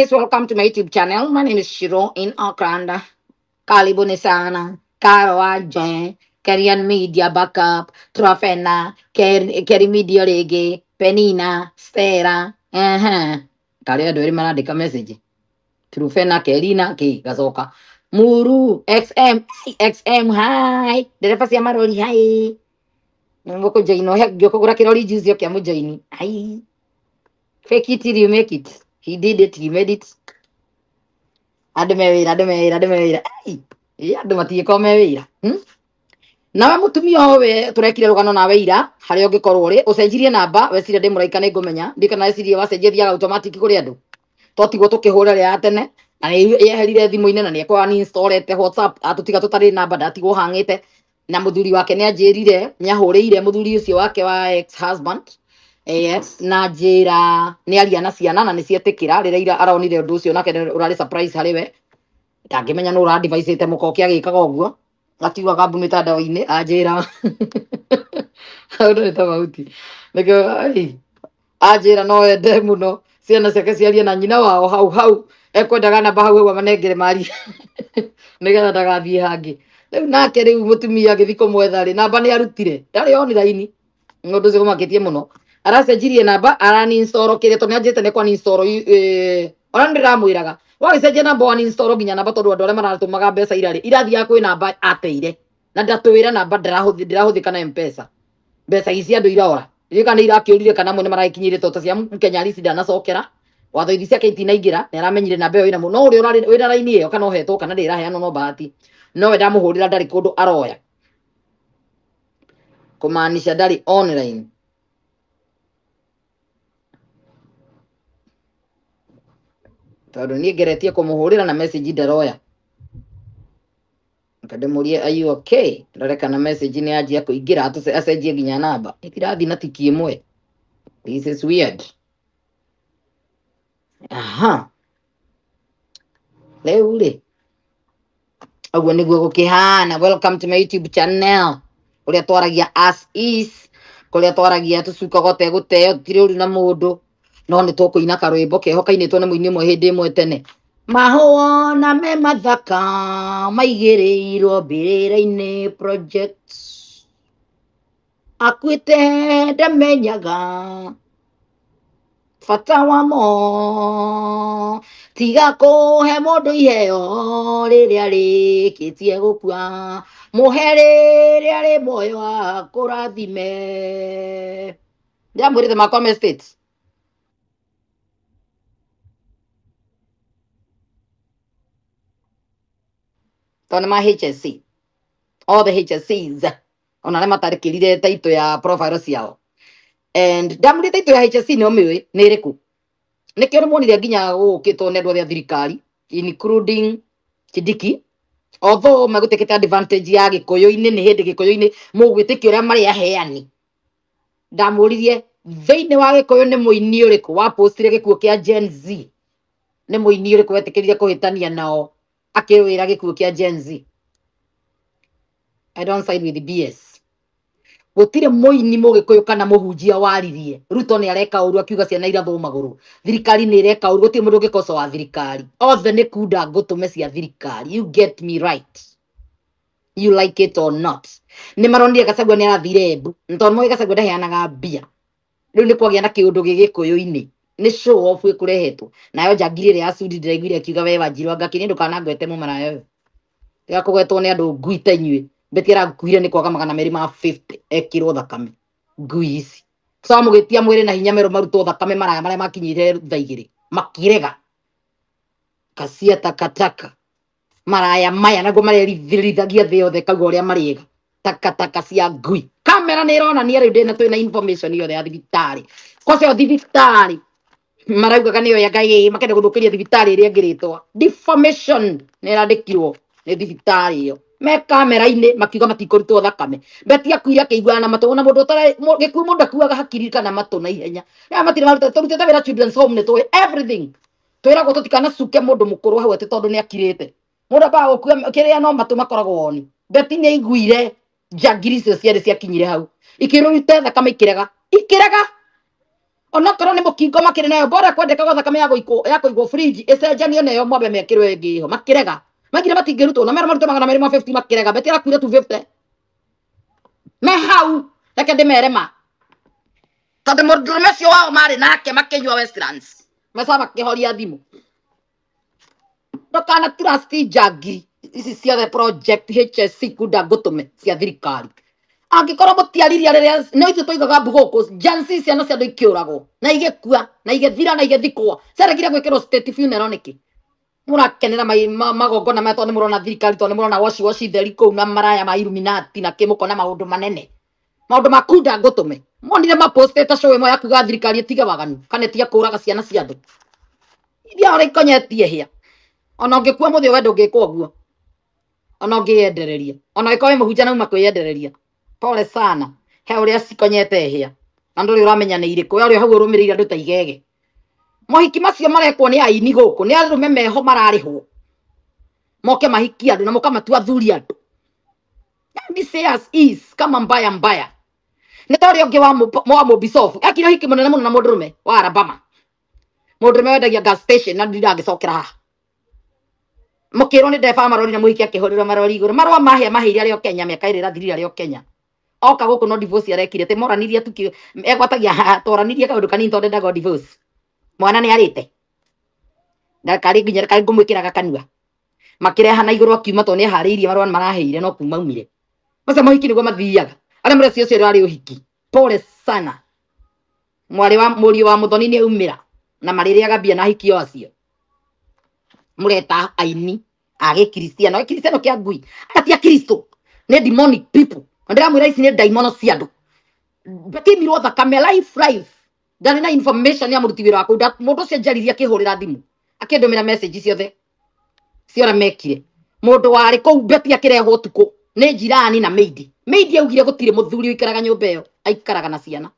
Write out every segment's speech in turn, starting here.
Welcome to my YouTube channel. My name is Shiro in Auckland. Karibuni sana. Karo Wanje, Kenyan Media Backup, Trofena, Kerry Media rĩngĩ, Penina, Stella, ehe. Karĩ andũ erĩ marandĩka message. Trufena, Kerina, kĩ gacoka. Muru, XM, XM, hi. Ndereba cia marori, hi. Nĩmũkũnjoinwo, ngĩũka kũgũra kĩrori juice ũkĩa mũjoini. Hi. Fake it till you make it. He did it, he made it. Andũ me wĩra, andũ me wĩra, andũ me wĩra. Ai, ĩ, andũ matingĩkorwo me wĩra. Nawe mũtumia ũyũ we tũrekire rũgano nawe ira harĩa ũngĩkorwo ũrĩ ũcenjirie namba weciria ndĩ mũraika nĩ ngũmenya ndikana wecirie wacenjia thiaga automatic kũrĩ andũ twatigwo tũkĩhũra ĩrĩa ya tene na nĩ yeherire thimũ-inĩ na nĩ ekwa uninstallete WhatsApp atũtiga tũtarĩ namba ndatigwo hang'ĩte na mũthuri wake nĩ anjĩrire nĩ ahũrĩire mũthuri ũcio wake wa ex husband. Yes, na njĩra nĩ aria na ciana na nĩ cietĩkĩra rĩrĩa ira aronire ũndũ ũcio nake nĩ ũrarĩ surprise harĩ we ndangĩmenya nũ ũradivicĩte mũkoki agĩkaga ũguo atiugaga mbu mĩtandao-inĩ anjĩra ũndũ nĩ tofauti nĩkĩo ai, anjĩra no ende mũno ciana ciake ciarie na nyina wao hau hau ekwendaga namba hau hau amanengere marie nĩgetha ndagathiĩ hangĩ rĩu nake rĩu mũtumia agĩthiĩ kũmwetha rĩ namba nĩ arutire ndarĩ online ũndũ ũcio ũmakĩtie mũno aracenjirie namba araninstall kĩrĩa tondũ nĩanjĩte nĩ kwaninstall ona nĩ ndĩramwĩraga wagĩcenjia namba waninstall nginya namba tondũ andũ arĩa maratũmaga mbeca irarĩ irathiaga kwĩ namba ateire na ndatwĩra namba ndĩrahũthĩka na M-Pesa mbeca ici andũ irora ndiũĩ kana nĩ irakĩũrire kana amwe nĩ maragĩkinyĩire tondũ cia Mkenya Halisi ndanacokera watho ithi ciake itinaingĩra nĩ aramenyire namba ĩyo ĩna no ũrĩa ũrarĩ wĩna raini ĩyo kana ũhetwo kana ndĩraheanwo no bahati nowe ndamũhũrĩra ndarĩ kũndũ aroya kũmaanisha ndarĩ online tondũ niĩ ngeretie kũmũhũrĩra na message ndaroya ndĩmũrie are you okay ndore kana message nĩ yanjia kũingĩra acenjie nginya namba ĩtirathiĩ na tiki ĩmwe. This is weird. Aha, rĩu rĩ ũguo nĩguo gũkĩhana. Welcome to my YouTube channel ũrĩa twaragia as is kũrĩa twaragia tũcukaga ũtegũteo tũtirĩ ũru na mũndũ no nĩ tũkũina karwĩmbo keho kainĩtwo nĩ mũini ũmwe hĩndĩ ĩmwe tene mahũa na me mathaka maigĩrĩirwo mbĩrĩra-inĩ project akuĩte ndamenyaga bata wamo tiga kũhe mũndũ iheo rĩrĩa rĩkĩtie gũkua mũhe rĩrĩa rĩ muoyo akũrathime. Ndĩramwĩrĩte makwa me States tondũ nĩ ma HSC, all the HSCs ona arĩa matarĩkĩrire title ya profile ciao and ndamũrire title ya HSC nĩ ũmĩũĩ nĩ ĩrĩkũ nĩkĩo nĩmuonire nginya gũkĩtwo nĩ andũ othe a thirikari including Kindiki although megũtĩkĩte advantage ya gĩkũyũ-inĩ nĩ hĩndĩ gĩkũyũ-inĩ mũgwĩtĩkia ũrĩa marĩ aheani ndamũririe thĩinĩ wa gĩkũyũ nĩ mũini ũrĩkũ wapostire gĩkuũ kĩa Gen Z nĩ mũini ũrĩkũ wetĩkĩrire kũhĩtania nao akĩwĩra gĩkuũ kĩa Gen Z. I don't side with the BS. Gũtirĩ mũini mũgĩkũyũ kana mũhunjia waririe Ruto nĩ areka ũru akiuga ciana irathwo magũrũ thirikari nĩ ĩreka ũru gũtirĩ mũndũ ũngĩkoco wa thirikari othe nĩ kunda ngũtũme cia thirikari. You get me right, you like it or not. Nĩ maronire Gachagua nĩ arathire Embu tondũ moĩ Gachagua ndaheanaga mbia rĩu nĩ kwagĩa na kĩũndũ gĩgĩkũyũ-inĩ nĩ show off ĩkũrehetwo nayo njangiri ĩrĩa ya Sudi ndĩraiguire akiuga we Wanjiru anga kĩni ndũkanangwete mũmaraya ũyũ tiga kũgwetwo nĩ andũ ngui ta inyuĩ Beti arakuire nĩ kwaga 250 ekĩrwo thakame ngui ici so mũgĩtia mwĩrĩ na hinya merũ marutwo thakame maraya marĩa makinyire thaa igĩrĩ makĩrega kacia takataka maraya maya naguo marerithĩrithagia thĩ yothe kauga ũrĩa marĩega takataka cia ngui kamera nĩ ĩronania rĩu ndĩna twĩna information yothe ya thibitarĩ kwacio thibitarĩ maraugaga nĩyo ya ngai makenda gũthũkĩria thibitarĩ ĩrĩa ĩngĩ rĩtwa defamation nĩ ĩrandĩkirwo nĩ thibitarĩ ĩyo me kamera-inĩ makiuga matikũrutwo thakame Beti akuire akĩiguana na matũ ona mũndũ ũtarĩ gĩkuũ mũndũ akuaga hakiri kana matũ na ihenya na matirĩ maruta tũrutĩte wĩra children's home nĩ tũĩ everything twĩragwo tũtikanacuke mũndũ mũkũrũ hau atĩ tondũ nĩ akirĩte mũndũ ambaga gũkua kĩrĩa no matũ makoragwo oni Beti nĩ aiguire njangiri icio ciarĩ ciakinyire hau ikĩrute thakame ikĩrega ikĩrega Onokorwo nĩ mũkingo makĩrĩ nayo bora kwendekaga thakame ya gũikwo ya kũigwo fridge ĩcenjanio nayo mwambe mekĩrwo ĩngĩ ĩho makĩrega maigire matingĩrutwo na mera marute 250 makĩrega Betty arakuire 250 me hau reke ndĩmere ma tondũ mũndũrũme ũcio wao marĩ nake makĩnyua Westlands maca makĩhoria thimũ ndũkana trust njangiri ici ciothe project HSC kunda ngũtũme cia thirikari angĩkorwo mũtiaririe rĩrĩa no ithuĩ tũigaga mbu gũkũ jansi ciana cia andũ ikĩũragwo na igĩkua na igĩthira na igĩthikwo ciaregire gwĩkĩrwo state funeral nĩkĩ mũrakenera magongona maya tondũ nĩ mũrona thirikari tondũ nĩ mũrona waci waci theri kũu na maraya ma Illuminati na kĩ mũkona maũndũ manene maũndũ ma kunda ngũtũme monire mapostĩte show ĩmwe ya kuga thirikari ĩtige waganu kana ĩtige kũraga ciana cia andũ iria ũrĩa ikonyetie hĩa ona ũngĩkua mũthĩ we ndũngĩkwo ũguo ona ũngĩyendereria ona ũngĩkorwo wĩ mũhunjia na uma kwĩyendereria pole sana he ũrĩa cikonyete hĩa na ndũrĩ ũramenya nĩ irĩkũ we ũrĩa hau ũrũmĩrĩire andũ ta igege mohiki macio marekwo nĩ aini gũkũ nĩ arũme meho mararĩhwo moke mahikie andũ na mũkamatua athuri andũ. Let say as is kama mbaya mbaya nĩ ta ũrĩa ũngĩ wa mũbicobu ekire ũhiki mũnene mũno na mũndũrũme wa Alabama mũndũrũme wendagia gas station na ndirangĩcokera haha mũkĩrwo nĩ ndereba marori na mũhiki akĩhũrĩrwo marori igũrũ marũa mahĩa mahĩire arĩ o Kenya mĩaka ĩrĩ ĩrathirire arĩ o Kenya oka gũkũ no divorce arekire tĩ moranirie tu egwatagia twaranirie kaũndũ kanini tondũ ndendaga divorce mwana nĩ arĩte na karĩ nginya karĩ ngũmwĩkĩraga kanua makĩreha na igũrũ akiuma tondũ nĩ aharĩirie marũa maraheire no kuma aumire macio mohiki nĩguo mathiaga arĩa mũreci ũcio ũrarĩ ũhiki pole sana mwarĩ wa mũriũ wa mũthoni nĩ aumĩra na marĩrĩaga mbia na ahiki o acio mũreta aini a gĩkristiano gĩkristiano kĩa ngui aya ti akristo nĩ demonic people na ndĩramwĩra ici nĩ ndaimono cia andũ batimirwo thakame life life ndarĩ na information ya mũruti wĩra wa kũu mũndũ ũcio njaririe akĩhũrĩra thimũ akĩndũmĩra message ciothe ciora mekire mũndũ warĩ kũu Betty akĩrehwo ũtukũ nĩ jirani na maid maid augire gũtirĩ mũthuri ũikaraga nyũmba ĩyo aikaraga na ciana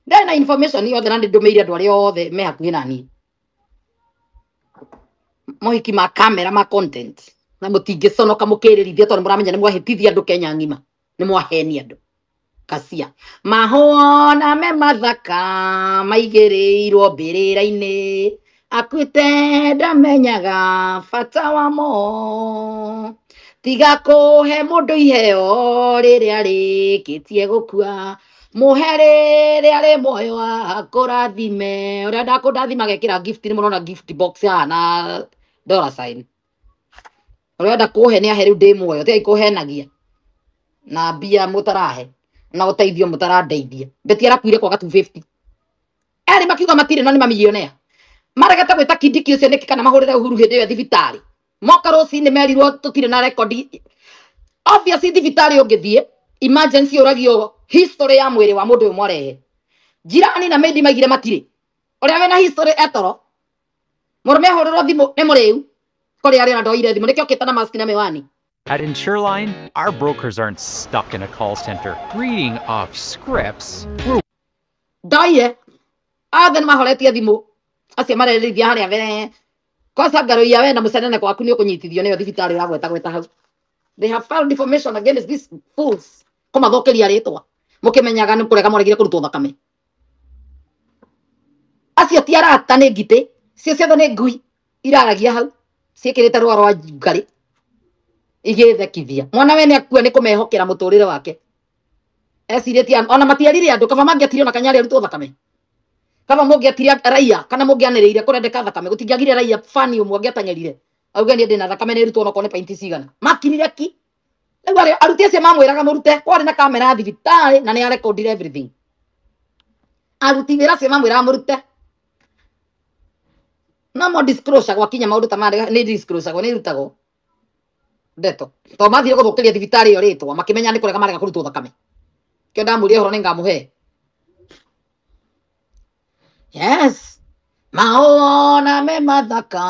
ndarĩ na information yothe na nĩndũmĩire andũ arĩa othe me hakuhĩ na niĩ mohiki ma kamera ma content na mũtingĩconoka mũkĩrĩrithia tondũ mũramenya nĩ mwahĩtithia andũ Kenya ng'ima nĩ mwahenia andũ kacia mahũa na me mathaka maigĩrĩirwo mbĩrĩra-inĩ akuĩte ndamenyaga bata wamo tiga kũhe mũndũ iheo rĩrĩa arĩkĩtie gũkua mũhe rĩrĩa arĩ muoyo akũrathime ũrĩa ndakũndathima agekĩra gift nĩ mũrona gift box haha na dollar sign ũrĩa enda kũhe nĩ ahe rĩu ndĩ muoyo tigai kũhenagia na mbia mũtarahe na ũteithio mũtarandeithia Betty arakuire kwaga 250 erĩ makiuga matirĩ no nĩ mamilionea maregete gwĩta Kindiki ũcio nĩkĩ kana mahũrĩre Uhuru hĩndĩ ĩyo thibitarĩ moka rũcinĩ merirwo tũtirĩ na rekondi obviously thibitarĩ ũngĩthiĩ emergency ũragio history ya mwĩrĩ wa mũndũ ũyũ mwarehe jirani na maid maigire matirĩ ũrĩa wĩna history etoro mũrũme ahũrĩrwo thimũ nĩ mũrĩu kũrĩa arĩ na ndoire thimũ nĩkĩo okĩte na mask na mĩwani. At InsureLine, our brokers aren't stuck in a call center reading off scripts. We're ndoire othe nĩ mahoretie thimũ acio marerithia harĩa mbere kwanza ngaroia we na mũcenene kwaku nĩ ũkũnyitithio nĩyo thibitarĩ ũragweta gweta hau. They have filed information against these fools kũmathũkĩria rĩtwa mũkĩmenyaga nĩ kũrega mwaregire kũrutwo thakame acio ti arata nĩ ngitĩ cio ciothe nĩ ngui iraragia hau ciĩkĩrĩte rũa rwa ngarĩ igĩthekithia mwana we nĩ akua nĩ kũmehokera mũtũrĩre wake ecirĩtie ona matiarire andũ kaba mangĩatire ona kanyarĩ arutwo thakame kaba mũngĩatire raia kana mũngĩanĩrĩire kũrendeka thakame gũtingĩagire raia fani ũmwe angĩateng'erire auge niĩ ndĩna thakame nĩ ĩrutwo onokorwo nĩ painti cigana makinire ki rĩu arĩa aruti acio mamwĩraga mũrute kwarĩ na kamera ya thibitarĩ na nĩ arekondire everything aruti wĩra acio mamwĩraga mũrute no mo disclosure gwakinya maũndũ ta maya nĩ disclosure nĩ irutagwo ndeto to mathire gũthũkĩria thibitarĩ ĩyo rĩtwa makĩmenya nĩ kũrega marega kũrutwo thakame kĩo ndamũria ũhoro nĩ ngamũhe. Yes maũona me mathaka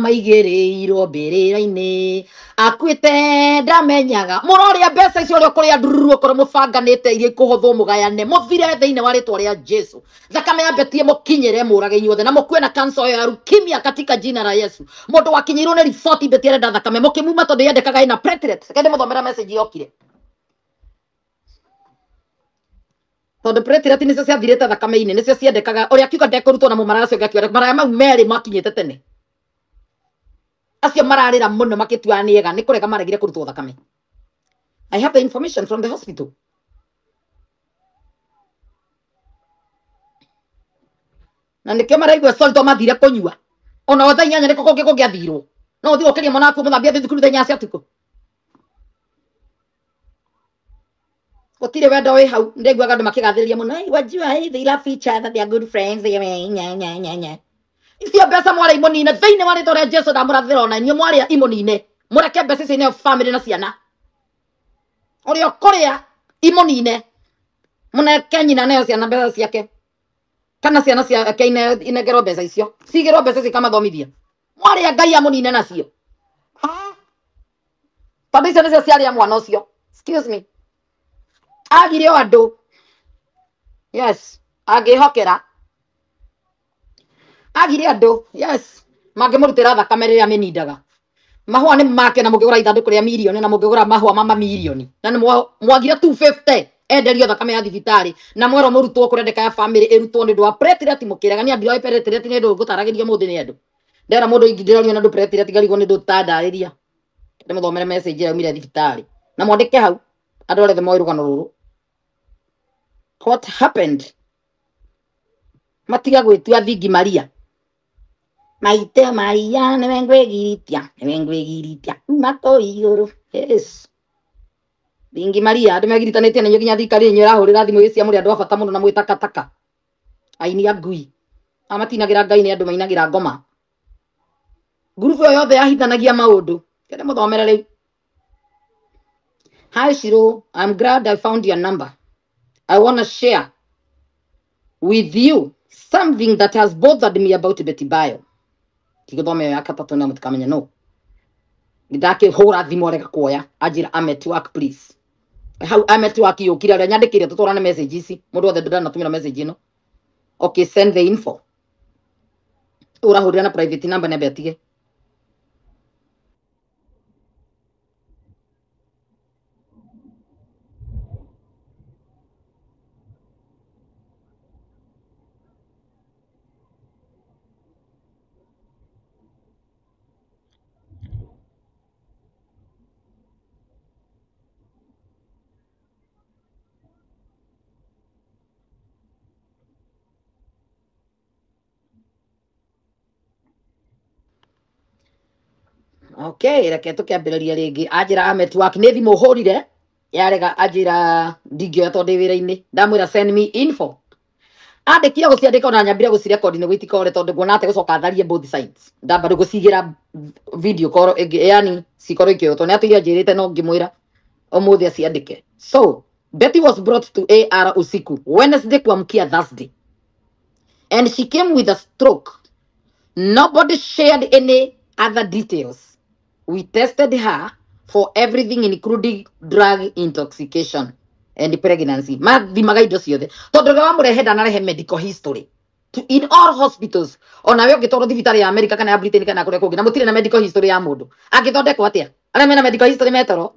maigĩrĩirwo mbĩrĩra-inĩ akuĩte ndamenyaga mũrorĩa mbeca icio ũrĩa ũkũrĩa ndururu okorwo mũbanganĩte iria ikũhũthwo mũgayane mũthire thĩinĩ wa rĩtwa rĩa Jesu thakame ya Betty mũkinyĩre mũrage inyuothe na mũkue na cancer ĩyo ya leukemia katika jina la Yesu mũndũ wakinyĩirwo nĩ riboti Betty arenda thakame mũkĩmuma tondũ yendekaga ĩna platelet reke ndĩmũthomera message yokire Tondũ platelet nĩcio ciathirĩte thakame-inĩ, nĩcio ciendekaga. Ũrĩa akiuga ndekũrutwo na mũmaraya ũcio ũngĩ akiuga maraya mau merĩ makinyĩte tene. Acio mararĩra mũno makĩtua nĩ ega, nĩ kũrega maregire kũrutwo thakame. I have the information from the hospital. Na nĩkĩo maraigua sorry to mathire kũnyua. Ona thaa 8 nĩkũ kũngĩ kũngĩathirwo. No ũthiĩ ũkĩrie mwana waku ũmũthambie athiĩ thukuru thaa 8 cia ũtukũ. Gũtirĩ wendo wĩ hau. Ndĩraiguaga andũ makĩgathĩrĩria mũno. Hey, wajua, hey, they love each other, they are good friends. They are nya nya nya nya. Icio mbeca mwarĩa imũnine thĩinĩ wa rĩtwa rĩa Jesu ndamũrathĩra ona inyuĩ mwarĩa imũnine. Mũreke mbeca icio ineo family na ciana. Ũrĩa ũkũrĩa imũnine. Mũneke nyina neo ciana mbeca ciake. Kana ciana ciake inengerwo mbeca icio. Cigĩrwo mbeca icio ikamathomithia. Mwarĩa Ngai amũnine nacio. Tondũ icio nĩcio ciarĩa mwana ũcio. Excuse me. Agire o andũ. Yes. Angĩhokera. Agire andũ. Yes. Mangĩmũrutĩra thakame rĩrĩa amĩnindaga. Mahũa nĩ make na mũngĩgũra ithandũkũ rĩa mirioni na mũngĩgũra mahũa ma mamirioni. Na nĩ mwagire 250 enderio thakame ya thibitarĩ na mwerwo mũrutwo kũrendeka ya family ĩrutwo nĩ ũndũ wa platelet mũkĩrega. Niĩ ndirĩ platelet nĩ ũndũ ngũtaragĩria mũthĩ nĩ andũ. Ndera mũndũ ingĩ ndĩrorio na ũndũ platelet ngarigwo nĩ ũndũ ũtandarĩria. Ndĩmũthomere message ĩrĩa yaumire thibitarĩ. Na mwandĩke hau andũ arĩa othe moĩ rũgano rũrũ. What happened? Matiga gwĩtua Thingi Maria. Maite Maria nĩwe ngwĩgiritia, nĩwe ngwĩgiritia kuma kũu igũrũ. Yes. Thingi Maria andũ megiritanĩtie na inyuĩ nginya thirikari inyuĩ ĩrahũrĩra thimũ ĩcia mũrĩ andũ a bata mũno na mwĩ takataka. Aini a ngui. Aya matinagĩra Ngai nĩ andũ mainagĩra ngoma. Ngurubu ĩyo yothe yahithanagia maũndũ. Kende mũthomere rĩu. Hi Shiro, I'm glad I found your number. I want to share with you something that has bothered me about Betty Bayo. Tigũthoma ĩyo ya gatatũ na mũtikamenya no. Ndakĩhũra thimũ arega kuoya, anjĩra I'm at work please. Hau I'm at work yũkire arĩa nyandĩkĩire tũtwarane message ici. Mũndũ wothe ndanatũmĩra message ĩno. Okay, send the info. Ũrahũrĩra na private number nĩambe atige. Okay, reke tũkĩambĩrĩria rĩngĩ. Anjĩra I'm at work nĩ thimũ hũrire yarega anjĩra ndingĩoya tondũ ndĩ wĩra-inĩ. Ndamwĩra send me info. Andĩkire gũciandĩka ona nyambire gũcirekondi nĩguo itikore tondũ nguona atĩ gũcoka tharie both sides. Ndamba rĩu gũcigĩra video call ĩngĩ, yani cikorwo ikĩoywo tondũ nĩatũire anjĩrĩte no ngĩmwĩra ũmũthĩ aciandĩke. So Betty was brought to AR usiku Wednesday kuamkia Thursday and she came with a stroke. Nobody shared any other details. We tested her for everything including drug intoxication and pregnancy. Mathimaga indo ciothe tondũ ũrĩa wamũrehe ndanarehe medical history. To in all hospitals ona we ũngĩtwarwo thibitarĩ ya America kana ya Britain kana kũrĩa kũngĩ na mũtirĩ na medical history ya mũndũ angĩthondekwo atĩa? Arĩa mena medical history metoro.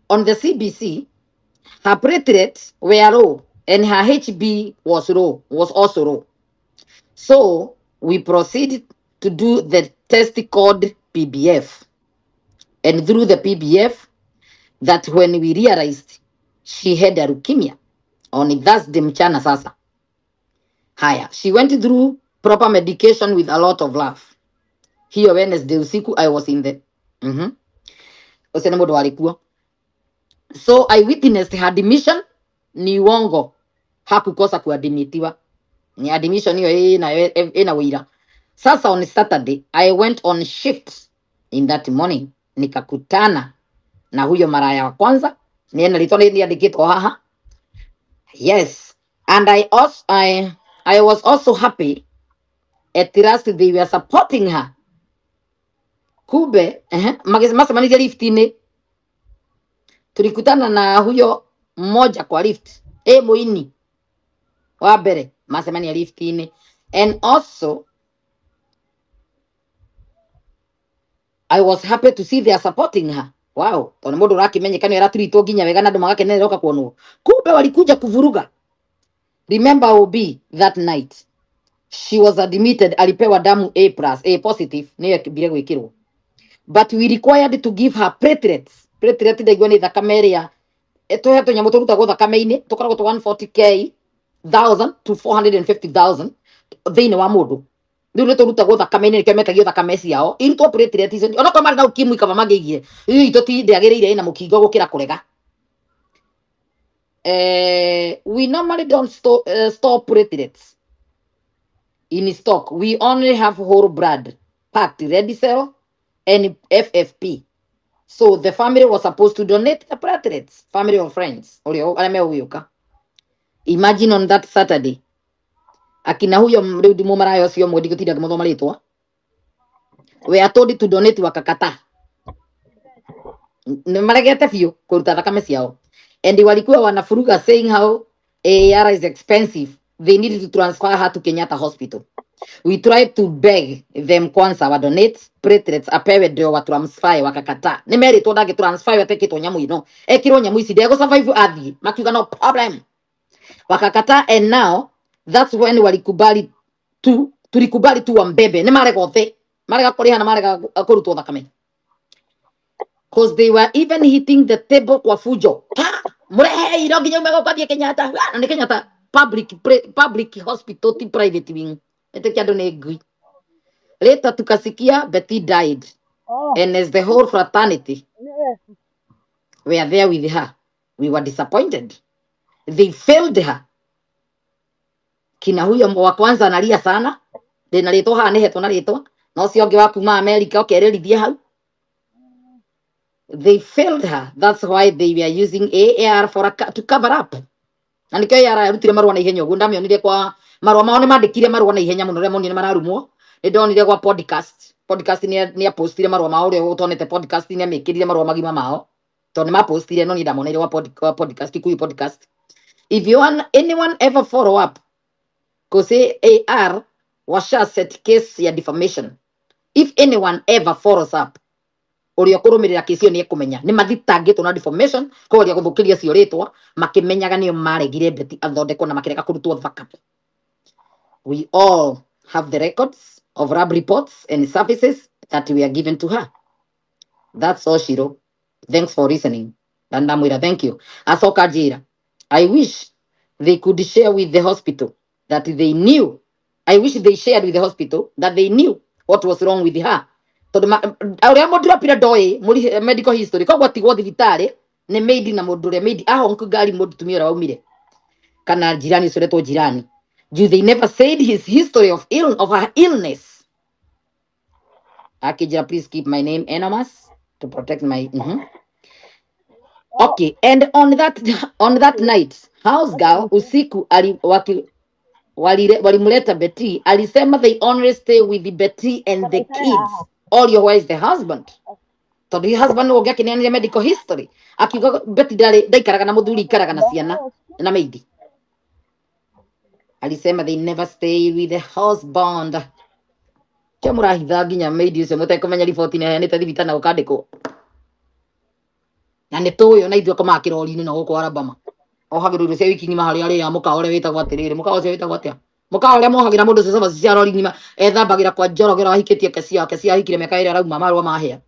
On the CBC, her platelets were low and her HB was low, was also low. So we proceeded to do the test called PBF. And through the PBF, that when we realized she had a leukemia on Thursday mchana sasa. Haya, she went through proper medication with a lot of love. Hiyo Wednesday usiku I was in the Ũcio nĩ mũndũ warĩ kuo. So I witnessed her admission. Ni uongo, hakukosa kuadmitiwa. Ni admission hiyo ina wira. Sasa on Saturday I went on shift in that morning, nikakutana na huyo maraya wa kwanza. Ni ena rĩtwa rĩandĩkĩtwo haha. Yes, and I was also happy at last they were supporting her. Kumbe, macemanĩrie lift-inĩ. Tulikutana na huyo mmoja kwa lift. Muini wa mbere macemania lift-inĩ. And also I was happy to see they are supporting her. Wow, tondũ mũndũ ũrakĩmenyeka nĩ araturitwo nginya wega na andũ magakenerera oka kuonwo. Kumbe walikuja kuvuruga. Remember OB that night she was admitted, alipewa damu A plus, A positive nĩyo ĩkĩmbire gwĩkĩrwo, but we required to give her platelets. Platelet ndaigua nĩ thakame ĩrĩa tũhe tũnyamũ tũrutagwo thakame-inĩ tũkoragwo tũ 140K thousand to 450,000 thĩinĩ wa mũndũ. Rĩu nĩ tũrutagwo thakame-inĩ, nĩkĩo metagio thakame ciao irutwo platelet icio. Onokorwo marĩ na ukimwi kaba mangĩigire ithuĩ itũ ti ndĩagĩrĩire ĩna mũkingo gũkĩra kũrega. We normally don't store platelets in stock. We only have whole blood packed red cell and FFP. So the family was supposed to donate the platelets, family or friends ũrĩa arĩa megũgĩũka. Imagine on that Saturday akina huyo rĩu ndimũ maraya ũcio ũmwe ndigũtinda ngĩmũthoma rĩtwa, we are told to donate, wakakataa. Nĩ maregete biũ kũruta thakame ciao and walikuwa wanafuruga saying how AR is expensive, they needed to transfer her to Kenyatta Hospital. We tried to beg them kwanza wa donate platelets apewe ndio wa transfer, wakakataa. Nĩ merĩtwo ndangĩ transfer atekĩtwo nyamũ ĩno, ekĩrwo nyamũ ici ndegũ survive athiĩ, makiuga no problem, wakakataa. And now that's when walikubali tu, tulikubali tu wambebe. Nĩ marega othe, marega kũrĩha na marega kũrutwo thakame, cause they were even hitting the table kwa fujo. Pa murehe iro nginya ume gũkũ athiĩ Kenyatta. Ah, na nĩ Kenyatta public public hospital, ti private wing. Ĩtĩkia andũ nĩ ngui. Later tukasikia Betty died. Oh, and as the whole fraternity yeah. were there with her, we were disappointed. They failed her. Kina huyo wa kwanza analia sana, ndĩna rĩtwa haha nĩhetwo na rĩtwa na ũcio ũngĩ wa kuma America ũkererithia hau. They failed her. That's why they were using AAR for a, to cover up. Na nĩkĩo AAR yarutire marũa na ihenya ũguo. Ndamĩonire kwa marũa mao, nĩ mandĩkire marũa na ihenya mũno rĩrĩa monire nĩ mararumwo. Nĩ ndonire gwa podcast nĩ apostire marũa mao. Ũrĩa ũtonete podcast nĩ amĩkĩrire marũa magima mao tondũ nĩ mapostire, no niĩ ndamoneire gwa podcast, Kikuyu podcast. If you want anyone ever follow up, cause AR washa set case ya defamation. If anyone ever follows up, ũrĩa ũkũrũmĩrĩra kesi ĩyo nĩ ekũmenya nĩ mathitangĩtwo na defamation, kũgeria gũthũkĩria cio rĩtwa makĩmenyaga nĩo maregire Betty athondekwo na makĩrega kũrutwo thakame. We all have the records of lab reports and services that we are given to her. That's all, Shiro. Thanks for listening. Na ndamwĩra thank you. Acoka njĩra, I wish they could share with the hospital that they knew, I wish they shared with the hospital that they knew what was wrong with her, tondũ ũrĩa mũndropire ndoĩ medical history, koguo atigwo thibitarĩ nĩ maid na mũndũ ũrĩa maid ahonku ngari mũtumia ũrĩa waumire kana jirani ũcio ũretwo jirani juu they never said his history of her illness. Akĩnjĩra please keep my name anonymous to protect my. Oh, Okay, and on that night, house girl usiku ali, waki, walimleta Betty, alisema they only stay with the Betty and the kids. All your where is the husband? Tondũ husband nĩwe ũngĩakĩneanire medical history. Akiuga Betty ndarĩ ndaikaraga na mũthuri, ikaraga na ciana na maid. Alisema they never stay with the husband. Kĩo mũrahitha nginya maid ũcio mũtekũmenya riboti nĩ aheanĩte thibitarĩ na gũkandĩkwo. Na nĩ tũĩ ona ithuĩ akomaga kĩrori-inĩ na gũkũ Alabama. Ohagĩrwo irio cia wiki ng'ima harĩa arĩaga mũkawa ũrĩa wĩtagwo atĩrĩrĩ, mũkawa ũcio wĩtagwo atĩa? Mũkawa ũrĩa mohagĩra mũndũ ũcio cabaci cia rori ng'ima ethambagĩra kwa Njoroge ũrĩa wahikĩtie Kesia, Kesia ahikire mĩaka ĩrĩa arauma marũa mahĩa.